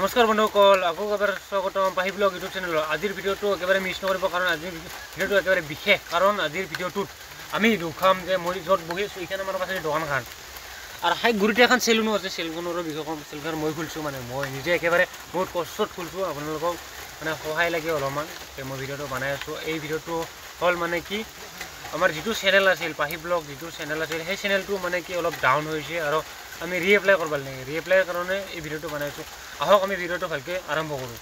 নমস্কাৰ বন্ধুসকল, আকৌ এবাৰ স্বাগতম পাহি ব্লগ ইউটিউব চেনেলৰ। আজিৰ ভিডিঅ'টো একেবাৰে মিছ নকৰিব, কাৰণ আজিৰ ভিডিঅ'টো একেবাৰে বিশেষ। কাৰণ আজিৰ ভিডিঅ'টোত আমি দেখুৱাম যে মই য'ত বহি আছোঁ এইখন আমাৰ কাছে দোকানখন আৰু সেই গুৰিতে এখন চেলুনো আছে। চেলুনৰো বিষয়ে ক'ম। চেলুনখন মই খুলিছোঁ, মানে মই নিজে একেবাৰে বহুত কষ্টত খুলিছোঁ। আপোনালোকক মানে সহায় লাগে অলপমান, মই ভিডিঅ'টো বনাই আছোঁ। এই ভিডিঅ'টো হ'ল মানে কি, আমাৰ যিটো চেনেল আছিল পাহি ব্লগ, যিটো চেনেল আছিল সেই চেনেলটো মানে কি অলপ ডাউন হৈছে আৰু আমি ৰিএপ্লাই কৰিব লাগে। ৰিএপ্লাইৰ কাৰণে এই ভিডিঅ'টো বনাইছোঁ। আহক, আমি ভিডিঅ'টো ভালকৈ আৰম্ভ কৰোঁ।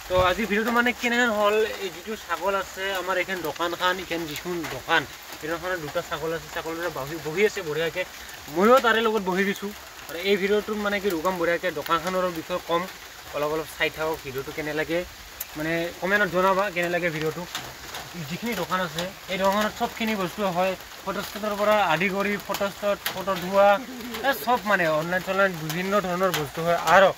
তো আজি ভিডিঅ'টো মানে কেনেহেন হ'ল, এই যিটো ছাগল আছে আমাৰ এইখন দোকানখন, এইখন যিখন দোকান, এই দোকানখনত দুটা ছাগল আছে। ছাগল দুটা বহি আছে বঢ়িয়াকৈ, ময়ো তাৰে লগত বহি দিছোঁ। আৰু এই ভিডিঅ'টোত মানে কি দোকান বঢ়িয়াকৈ দোকানখনৰ বিষয়ে ক'ম। অলপ অলপ চাই থাকক ভিডিঅ'টো কেনে লাগে, মানে কমেণ্টত জনাবা কেনে লাগে ভিডিঅ'টো। যিখিনি দোকান আছে এই দোকানখনত চবখিনি বস্তু হয়, ফটোষ্টেটৰ পৰা আদি কৰি ফটোষ্টেট, ফটো ধোৱা, এই চব মানে অনলাইন চনলাইন বিভিন্ন ধৰণৰ বস্তু হয়। আৰু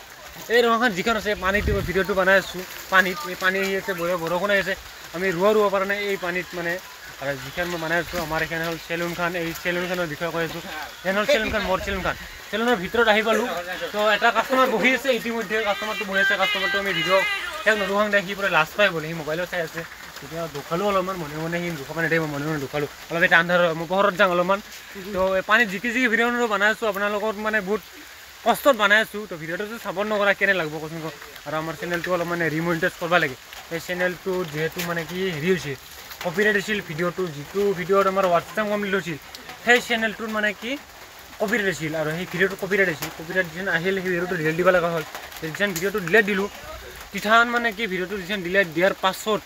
এই দোকানখন যিখন আছে পানীত ভিডিঅ'টো বনাই আছোঁ, পানীত এই পানী আহি আছে, বৰষুণ আহি আছে, আমি ৰুব পৰা নাই এই পানীত মানে। আৰু যিখন মই বনাই আছোঁ আমাৰ এইখন হ'ল চেলুনখন। এই চেলুনখনৰ বিষয়ে কৈ আছোঁ। এইখন হ'ল চেলুনখন, মোৰ চেলুনখন। চেলুনৰ ভিতৰত আহি পালোঁ। তো এটা কাষ্টমাৰ বহি আছে ইতিমধ্যে, কাষ্টমাৰটো বহি আছে। কাষ্টমাৰটো আমি ভিডিঅ' তেওঁক নদুখাং দে, সি পূৰা লাজ পাই বোলে, সি মোবাইলত চাই আছে। তেতিয়া দুখালোঁ অলপমান মনে মনে, সি দুখাব নিদিয়ে, মনে মনে দুখালোঁ অলপ। এতিয়া আন্ধাৰ, মই পোহৰত যাওঁ অলপমান। তো পানীত জিকি জিকি ভিডিঅ' বনাই আছোঁ আপোনালোকৰ, মানে বহুত কষ্টত বনাই আছোঁ। তো ভিডিঅ'টো চাব নকৰা কেনে লাগিব কচোন? আৰু আমাৰ চেনেলটো অলপ মানে ৰিমনিটাইজ কৰিব লাগে। এই চেনেলটো যিহেতু মানে কি হেৰি হৈছে, কপিৰাইট হৈছিল ভিডিঅ'টো, যিটো ভিডিঅ'ত আমাৰ ৱাটছ টাইম কমপ্লিট হৈছিল সেই চেনেলটোত মানে কি কপিৰাইট হৈছিল আৰু সেই ভিডিঅ'টো কপিৰাইট হৈছিল। কপিৰাইট যিখন আহিল সেই ভিডিঅ'টো ডিলেট দিব লগা হ'ল। যেতিয়া ভিডিঅ'টো ডিলেট দিলোঁ তিথান মানে কি ভিডিঅ'টো যিখন ডিলেট দিয়াৰ পাছত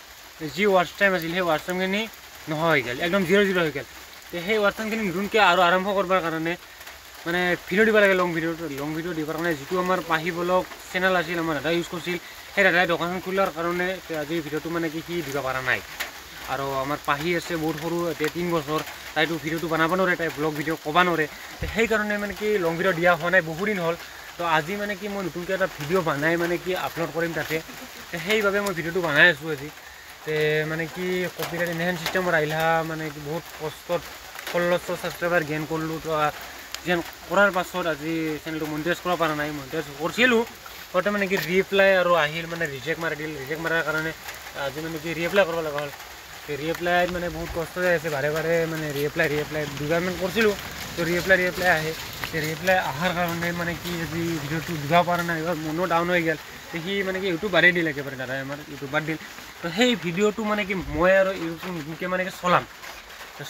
যি ৱাটছ টাইম আছিল সেই ৱাটছ টাইমখিনি নোহোৱা হৈ গ'ল, একদম জিৰ' জিৰ' হৈ গ'ল। সেই ৱাটছ টাইমখিনি নতুনকৈ আৰু আৰম্ভ কৰিবৰ কাৰণে মানে ভিডিঅ' দিব লাগে, লং ভিডিঅ'টো। লং ভিডিঅ' দিবৰ কাৰণে যিটো আমাৰ পাহি ব্লগ চেনেল আছিল, আমাৰ দাদাই ইউজ কৰিছিল, সেই দাদাই দোকানখন খোলাৰ কাৰণে আজি ভিডিঅ'টো মানে কি সি দিব পৰা নাই। আৰু আমাৰ পাহি আছে বহুত সৰু, এতিয়া 3 বছৰ, তাইতো ভিডিঅ'টো বনাব নোৱাৰে, তাই ব্লগ ভিডিঅ' ক'ব নোৱাৰে। সেইকাৰণে মানে কি লং ভিডিঅ' দিয়া হোৱা নাই, বহুদিন হ'ল। তো আজি মানে কি মই নতুনকৈ এটা ভিডিঅ' বনাই মানে কি আপলোড কৰিম তাতে, সেইবাবে মই ভিডিঅ'টো বনাই আছোঁ আজি। তে মানে কি কপিৰাইট এনেহেন চিষ্টেমৰ আহিলা, মানে কি বহুত কষ্টত 1600 ছাবস্ক্ৰাইবাৰ গেইন কৰিলোঁ। তো যেন কৰাৰ পাছত আজি চেনেলটো মনিটাইজ কৰিব পৰা নাই। মনিটাইজ কৰিছিলোঁ কৰোঁতে মানে কি ৰিএপ্লাই আৰু আহিল, মানে ৰিজেক্ট মাৰি দিল। ৰিজেক্ট মাৰাৰ কাৰণে আজি মানে কি ৰিএপ্লাই কৰিব লগা হ'ল। ৰিএপ্লাইত মানে বহুত কষ্ট হৈ আছে, বাৰে বাৰে মানে ৰিএপ্লাই দুবাৰমান কৰিছিলোঁ। তো ৰিএপ্লাই আহে, ৰিএপ্লাই অহাৰ কাৰণে মানে কি আজি ভিডিঅ'টো দিব পৰা নাই, মনো ডাউন হৈ গ'ল। সি মানে কি ইউটিউব বাদেই দিল একেবাৰে, দাদাই আমাৰ ইউটিউব বাদ দিল। তো সেই ভিডিঅ'টো মানে কি মই আৰু ইউটিউব নতুনকৈ মানে কি চলাম,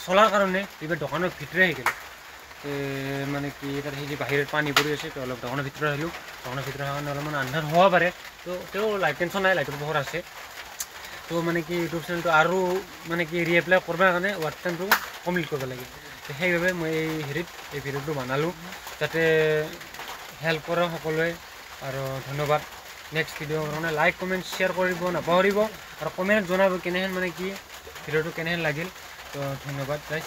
চলাৰ কাৰণে এইবাৰ দোকানৰ ভিতৰে আহি গ'লো। মানে কি তাত সেই যে বাহিৰত পানী পৰি আছে, তো অলপ দোকানৰ ভিতৰত আহিলোঁ। দোকানৰ ভিতৰত অহাৰ কাৰণে অলপমান আন্ধাৰ হ'ব পাৰে, তো তেওঁ লাইট টেনশ্যন নাই, লাইটৰ পোহৰ আছে। তো মানে কি ইউটিউব চেনেলটো আৰু মানে কি ৰিএপ্লাই কৰিবৰ কাৰণে ৱাটছ টাইমটো কমপ্লিট কৰিব লাগে। সেইবাবে মই এই হেৰিত এই ভিডিঅ'টো বনালোঁ, যাতে হেল্প কৰে সকলোৱে। আৰু ধন্যবাদ। নেক্সট ভিডিঅ'ৰ কাৰণে লাইক কমেণ্ট শ্বেয়াৰ কৰিব নাপাহৰিব আৰু কমেণ্ট জনাব কেনেহেন মানে কি ভিডিঅ'টো কেনেহেন লাগিল। তো ধন্যবাদ গাইজ।